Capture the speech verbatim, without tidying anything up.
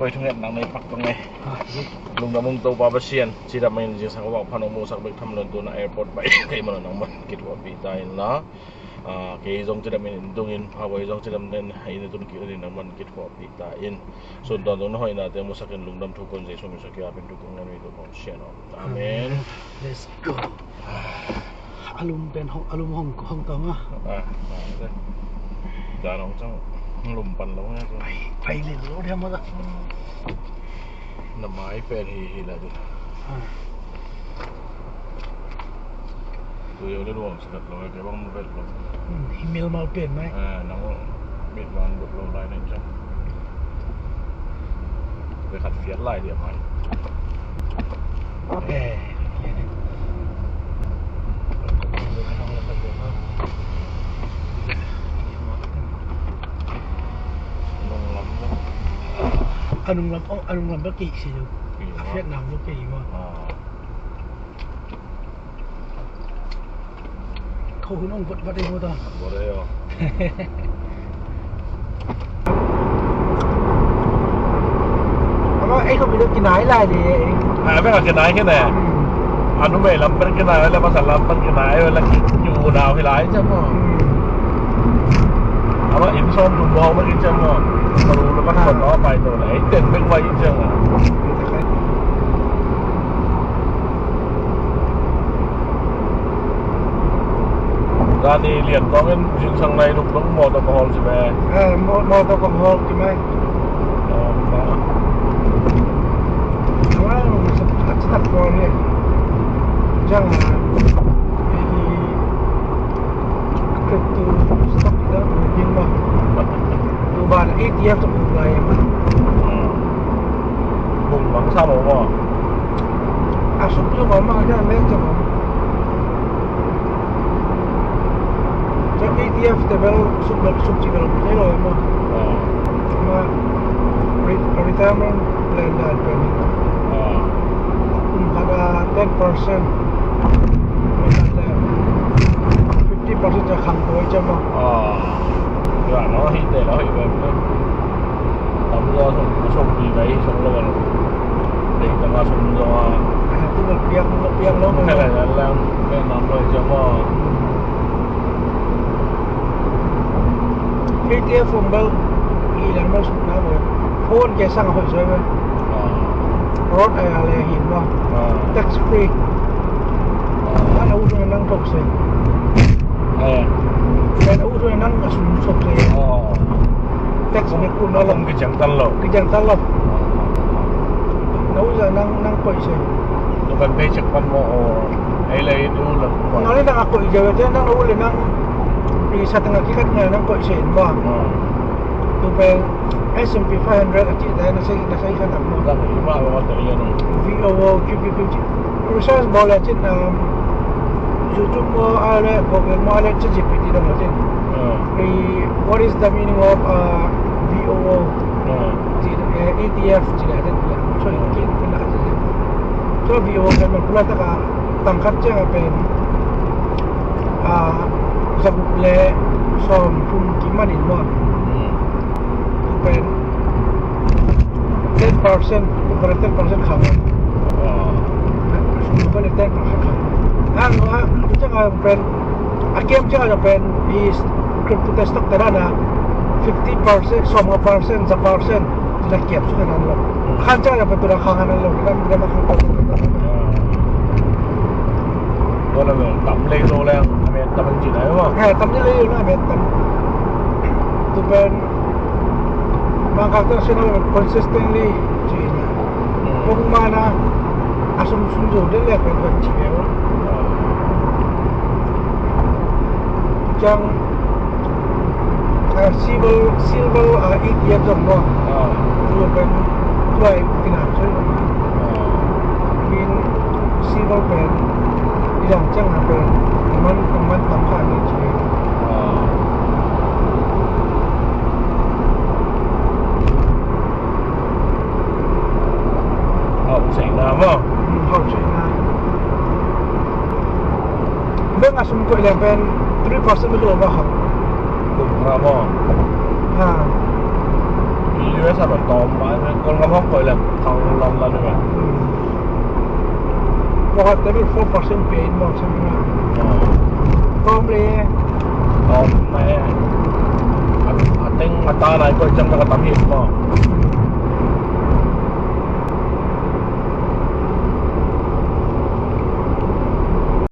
Oi, thunget nang nei pak tong ei. Lungdam ung Topa Pasian, cidam in zingsang vak phan ong musak bek tham lon tuna airport bai kei mana nang man kithuahpih ta in la. Ah, kei zong cidam in tung in, pha bai zong cidam den in tun kik in nang man kithuahpih ta in. Sun tuan zong na hoihnate musak in lungdam thu kon Jesu min sa kiap in thu kong ngen mi Topa Pasian aw. Amen. Let's go. A lum pen hong, a lum hong, hong tong a. Ah, ah, dan hong chang lum pan lo nga. Pai, pai le lo dia mo da. Na mai pen hi, hi la di. Ah. Tu yo le lo sa lo ke bang mo vet lo. Hmm, hi mil mal pen mai. Ah, nang mit wan bot lo lai nen chang. Tua khat fiat lai dia mai. Ok. Nung lam dong. A nung lam, oh, a nung lam bel kei si lo. Kei a fiat nam lo kei ma. Ah. Kho hun ong vat vat ei mo ta. Vat ei o. Ama ei ko mi lo kinai lai de. A, bek a kinai kene. Hmm. A numei lam pen kinai le, pasal lam pen kinai le, ki, ki unau hi lai cem mo. Hmm. Ama inn sawm thum bawk bek in cem mo. Ka lu le ka thon lo pai to le, ei ten bek vai in cem mo. Zani lian kawngin zingsang nai luk dong mawtaw ka hawl ci ve. Eh, maw-, mawtaw ka hawl ci mai. Aw, ma. Awa, a ci tak pawl hi. Ciang a, i, i, crypto stock da, i, i, ma. Tu ban A T F tu lai ma. Bung bang sa lo ma. A suk yo ma ma, ciang a mek ciang ma. Ciang A T F te bel suk bel suk ci bel bel lo mo. Ah. Ma re-, retirement plan dan pen. Ah. Kum khat a ten percent. Fifty percent ciang khang tua ciang mo. Ah. Ya, no, hi te lo, hi bel. Tam lo sum, sum pi bai, sum lo bel. Dei tang a sum zong a. Ah, tu bel piak, tu bel piak lo. Kala, kala, kala, kala, kala. A T F ong bel, i lang bel sum na mo. Phone ke sang a hoih zoi bel. Ah. Road a ya le hin mo. Ah. Tax free. Ah. Ana u tu nang tok se. Eh. Ana u tu nang a sum sok se. Oh. Tax me ku na lo. Kong kijang tan lo. Kijang tan lo. Na u za nang, nang koih se. Tu kan paycheck pan mo o. Ei le in u la. Nang le nang a koih jaw te nang u le nang. I sa tang a kikat nang, nang koih se in mo. Ah. Tu pen S and P five hundred a ci te na sei, na sei khat a mo. Kan i ma lo ta le no. V O O, Q Q Q ci. Research bawl le cin, um, YouTube maw, a le Google maw, a le ChatGPT dong le cin. Ah. I, what is the meaning of, uh, V O O? Ah. Ci, eh, E T F ci le cin. So, ah, ki, ki na cin. So, V O O kan man pula taka tang khat ciang a pen, ah, za guk le sawm thum kiman in maw. Hmm. Pen ten percent, pen ten percent khang. Ah. Pen ten percent khang. Ang, ah, ciang a pen, a kiam ciang a pen, i crypto te stock te dan a fifty percent, sawm nga percent, za percent, na kiam suk nan lo. Khan ciang a pen tu na khang nan lo, kan, kan khang. Ah. Tua la tam lei zo leng, a met tam cin ai maw. He, tam lei zo leng, a met tam. Tu pen, Bangkok te sena consistently ci na. Hmm. Kong mana, a sum sum zo de le pen pen ci le. Ah. Ciang, ah, silver, silver, ah, E T F zong maw. Ah. Tu pen, tu ai tina soi. Ah. Min silver pen, i dang ciang a pen, man, man tam kha ni ci. Ah. Hau China maw? Hmm, hau China. Bank a sum koih leng pen three percent bek lo maw hau. Kum khat maw? Ha. US a lo tawm ma, Kawlgam hong koih leh khang lamlam ni ma. Wakhat te bel four percent pia in bang sem na. Tawm le. Tawm ma. A teng a ta nai koih ciang bek a tam hi maw.